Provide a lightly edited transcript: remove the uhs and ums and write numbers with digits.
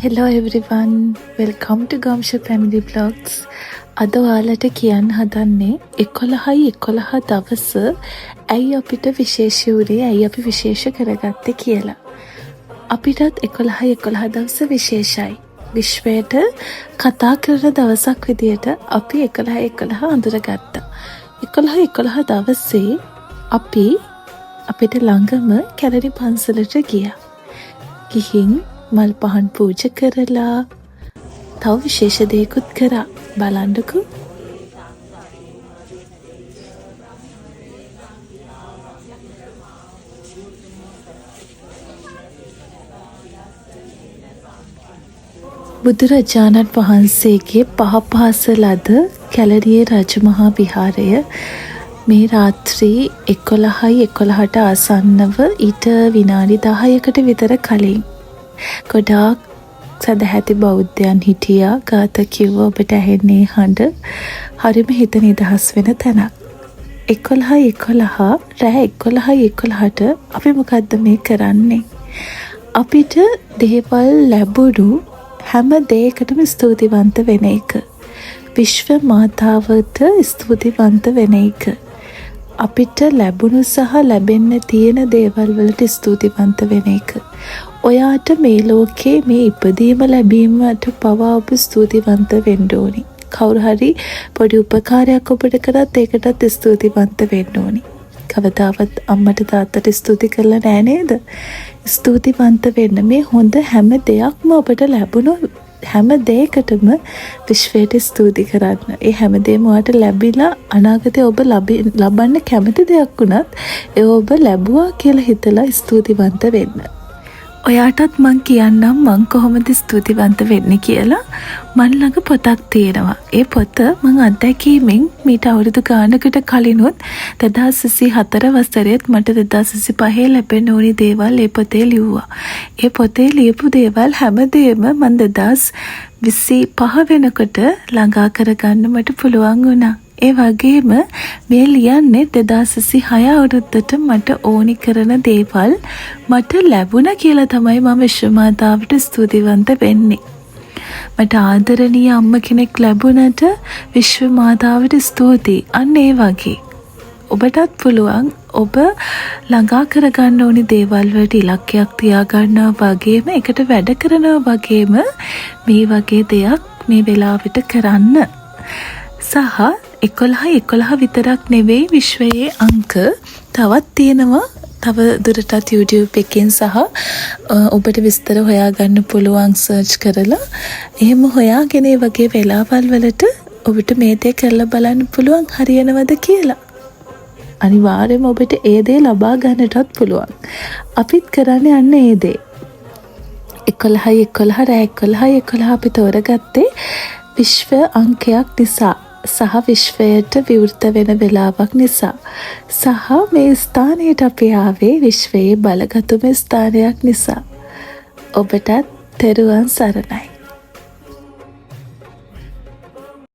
Hello everyone, welcome to Gamsha Family Vlogs. අද ඔයාලට කියන්න හදන්නේ 11යි 11 දවස ඇයි අපිට විශේෂ වුණේ, ඇයි අපි විශේෂ කරගත්තේ කියලා. අපිටත් 11යි 11 දවස විශේෂයි. විශ්වයට කතා කරන දවසක් විදියට අපි 11යි 11 අඳුරගත්තා. 11යි 11 දවසේ අපි අපිට ළඟම කැලණි පන්සලට ගියා. ගිහින් මල් පහන් පූජ කරලා තව විශේෂ දෙයකුත් කරා. බලන්නකෝ. බුදුරජාණන් වහන්සේගේ පහපහස ලද කැලණියේ රජමහා විහාරය මේ රාත්‍රී 11යි 11ට ආසන්නව ඊට විනාඩි 10කට විතර කලින් ගොඩාක් සදහැති බෞද්ධයන් හිටියා. ගාථා කිව්ව ඔබට ඇහෙන්නේ හඬ. හරිම හිත නිදහස් වෙන තැනක්. 11යි 11, රෑ 11යි 11ට අපි මොකද්ද මේ කරන්නේ? අපිට දේවල් ලැබුණු හැම දෙයකටම ස්තුතිවන්ත වෙන එක. විශ්ව මාතාවට ස්තුතිවන්ත වෙන එක. අපිට ලැබුණු සහ ලැබෙන්න තියෙන දේවල් වලට ස්තුතිවන්ත වෙන එක. ඔයාට මේ ලෝකේ මේ ඉපදීම ලැබීමට පවා ඔබ ස්තුතිවන්ත වෙන්න ඕනි. කවුරු හරි පොඩි උපකාරයක් ඔබට කරත් ඒකටත් ස්තුතිවන්ත වෙන්න ඕනි. කවදාවත් අම්මට තාත්තට ස්තුති කරලා නෑ නේද? ස්තුතිවන්ත වෙන්න. මේ හොඳ හැම දෙයක්ම ඔබට ලැබුණු හැම දෙයකටම විශ්වයට ස්තුති කරන්න. ඒ හැම දෙයක්ම ඔයාට ලැබිලා අනාගතේ ඔබ ලබන්න කැමති දෙයක් වුණත් ඒ ඔබ ලැබුවා කියලා හිතලා ස්තුතිවන්ත වෙන්න. ඔයාටත් මං කියන්නම් මං කොහොමද ස්තුතිවන්ත වෙන්නේ කියලා. මං ළඟ පොතක් තියෙනවා. ඒ පොත මං අත්දැකීමෙන් මීට අවුරුදු ගානකට කලිනුත් 2024 වසරේත් මට 2025 ලැබෙන්න ඕනි දේවල් ඒ පොතේ ලිව්වා. ඒ පොතේ ලියපු දේවල් හැමදේම මං 2025 වෙනකොට ළඟා කරගන්න මට පුළුවන් වුණා. ඒ වගේම මේ ලියන්නේ 2026 අවුරුද්දට මට ඕනි කරන දේවල් මට ලැබුණා කියලා තමයි මම විශ්වමාතාවට ස්තුතිවන්ත වෙන්නේ. මට ආදරණීය අම්ම කෙනෙක් ලැබුණට විශ්වමාතාවට ස්තුතියි. අන්න ඒ වගේ. ඔබටත් පුළුවන් ඔබ ළඟා කරගන්න ඕනි දේවල් වලට ඉලක්කයක් තියාගන්නවා වගේම ඒකට වැඩ කරනවා වගේම මේ වගේ දෙයක් මේ වෙලාවට කරන්න. සහ 11යි 11 විතරක් නෙවෙයි විශ්වයේ අංක තවත් තියෙනවා. තව දුරටත් YouTube එකෙන් සහ ඔබට විස්තර හොයාගන්න පුළුවන් සර්ච් කරලා. එහෙම හොයාගෙන ඒ වගේ වෙලාවල් වලට ඔබට මේ දේ කරලා බලන්න පුළුවන් හරියනවද කියලා. අනිවාර්යයෙන්ම ඔබට ඒ දේ ලබා ගන්නටත් පුළුවන්. අපිත් කරන්න යන්නේ ඒ දේ. 11යි 11, රෑ 11යි 11 අපි තෝරගත්තේ විශ්ව අංකයක් නිසා සහ විශ්වයට විවෘත වෙන වෙලාවක් නිසා සහ මේ ස්ථානයට අපි ආවේ විශ්වයේ බලගතුම ස්ථානයක් නිසා. ඔබටත් තෙරුවන් සරණයි.